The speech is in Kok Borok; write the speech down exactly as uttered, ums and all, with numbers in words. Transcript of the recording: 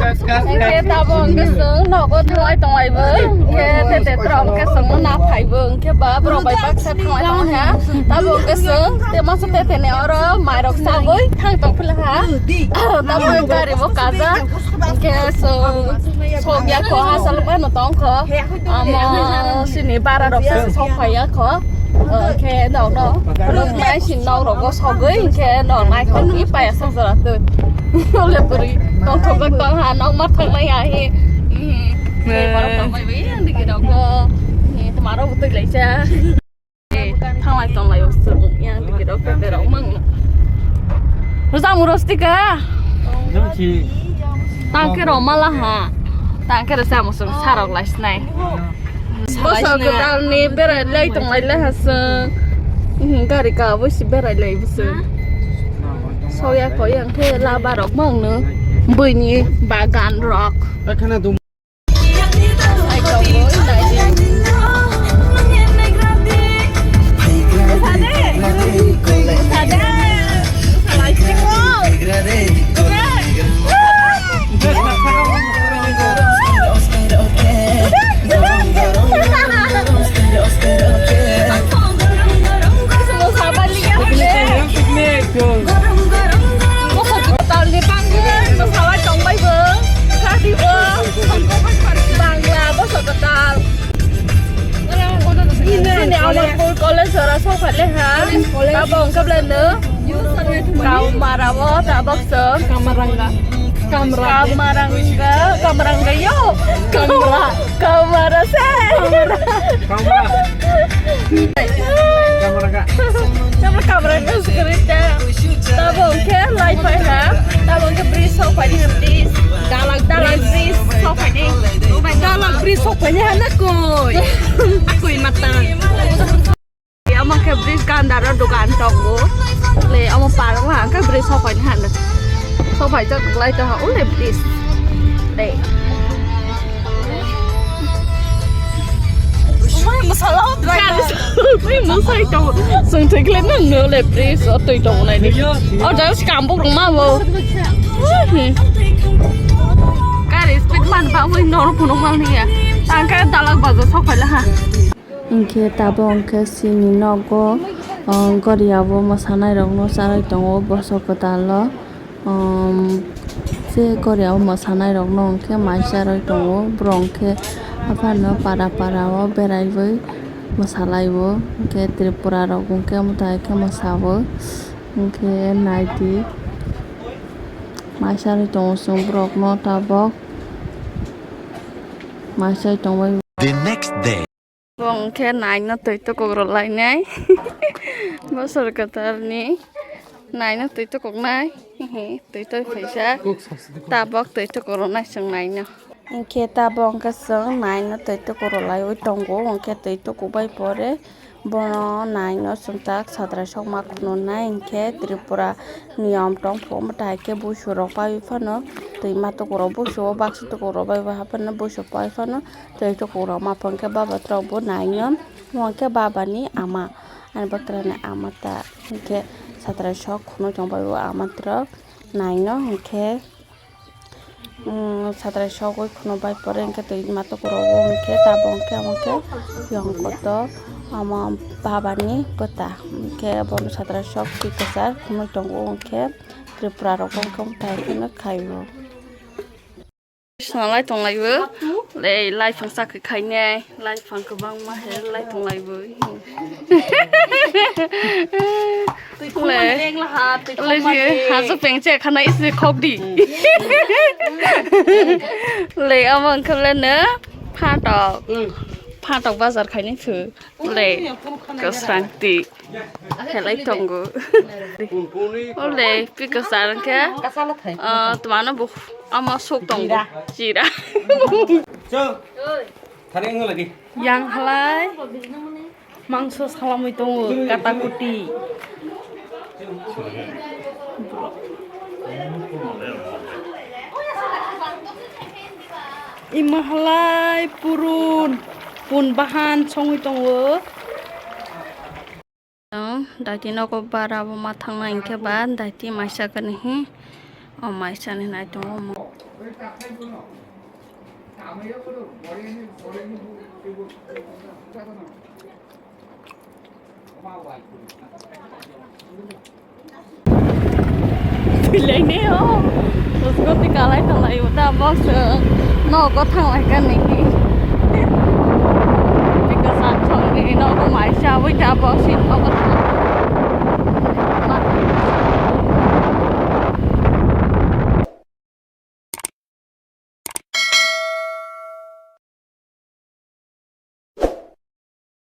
Hwnkhe tabo hwnkhe chwng nogo thanglai tonglaibw, hwnkhe tete trom khe chwngno na phaibw, hwnkhe ba borok bai baksa thanglai tongkha. Tabo hwnkhe chwng tei masa teteni oro mairok chabwi thang tongphilakha. Tamo gari bo kajak, hwnkhe chwng sokya kho, ha salukmano tongkho. Amo chini bara rok se sok phaiya kho. Hwnkhe nokno ruknai si nok rogo sogwi hwnkhe nok naithok ni paya sa jora twi. Ole bwrwi tongthok jak tong ha nok ma thang nai ya hi. Borok tong bai bai yang digi rok go. Tma rok bo twi lai cha. Thanglai tong lai o chwng yang digi rok twi rok mang. Rwchapmung rw stika. Tangke rw mala ha. Tangke rw chamo chwng sarok lai sinai. Bosok kwtalni berai lai tong lai le ha chwng. Gari ka bo si berai lai bo chwng. Soya kho yang khe laba rok mang no. Buini bagan rok. Bangla bosok kwtal. Chini Amarpur College ora sokha leha. Abo wngkha belai no. Kaumara o tabok chwng. Kamaranga. Kamra. Kamaranga. Kamaranga yo. Kamra. Kamara se. Kamra. Kamra ka. Kamra kamra ka sekali ta. Tabo hwnkhe lai phai ha. Tabo hwnkhe bridge sok phai ni bridge. Dalang dalang bridge sok phai ni. Dalang bridge sok phai ni ha na koi. Koi mata. Amo khe bridge gandaro dogan tongo. Le amo parang ha khe bridge sok phai ni ha na. Sok phai jak lai ta ha ule bridge. Le. Ui, mwsai tongo. Chwng thwikhle nwng no le, please, o twi tongo nai di. O jaga se kambok rwma bo. Gari speed man ba ui noro phunuk man ya. Tangka dalak bajo sok phaila ha. Hinkhe tabo hinkhe chini nogo, o, goriya bo mwsanai rokno charai tongo bosok kwtal o. Um, je goriao mwsanairokno hwnkhe mai charwi tongo, borok hwnkhe aphano para para o beraiwi mwsalaio, hwnkhe Tripura rok hwnkhe mwtai khe mwsao, hwnkhe naidi mai charwi tongo chwng borokno tabok mai charwi tongbai. The next day. Bo hwnkhe naino twi tukuk rw lainai. Bosor kwtalni naino twi tukuknai. Twi twi phaijak. Tabok twi tukuk rwnai chwng naino. Hinkhe tabok hwnkhe chwng naino twi tukuk rw laiwi tongo. Hinkhe twi tukuk bai pore bono naino chwng tak sadrai sokma khwnwnai. Hinkhe Tripura niyom tongphu omo tai khe busurok paiwi phano twi ma tukukrok busuo baksa tukukrok bai bo haphano busu pai phano. Tei tukukrok mapang khe baba trok bo naino, omo khe baba ni ama, ani bakrani ama ta, hinkhe satrai sok khunui tong bai o ama trok naino, hinkhe, um, satrai sogwi khunu bai pore hinkhe twi ma tukukrok o hinkhe tabok hinkhe omo khe yong kotor ama baba ni kwta, hinkhe bono satrai sok twi kwchar khunui tongo, hinkhe Tripura rok bo hinkhe tai kheno khaio. Snalai tonglaio. Lei, laiphang chakhe khainai. Laiphang kwbangma he lai tonglaio. Lei, lei, hajo pengche khana isi khokdi. Lei, amo wngkha le no phatok. Phatok bazar khainai phu. Ule, kwsang twi. Helai tongo. Ule, pi kwsang khe, ah, twmano bo, ama sok tongo. Chira. Chira. Yang halai. Mangso salamwi tongo, katakuti. Ima halai purun, pun bahan songwi tongo. Daiti nogo bara bo ma thangnai hinkhe ba daiti maisa kani hi. O maisa ni nai tongo omo. Silai ne o. Usko ti kalai thalai uta box. No ko thanglai kan ni. Tiko san chong ni no ko mai sa ui ta box in no ko thanglai.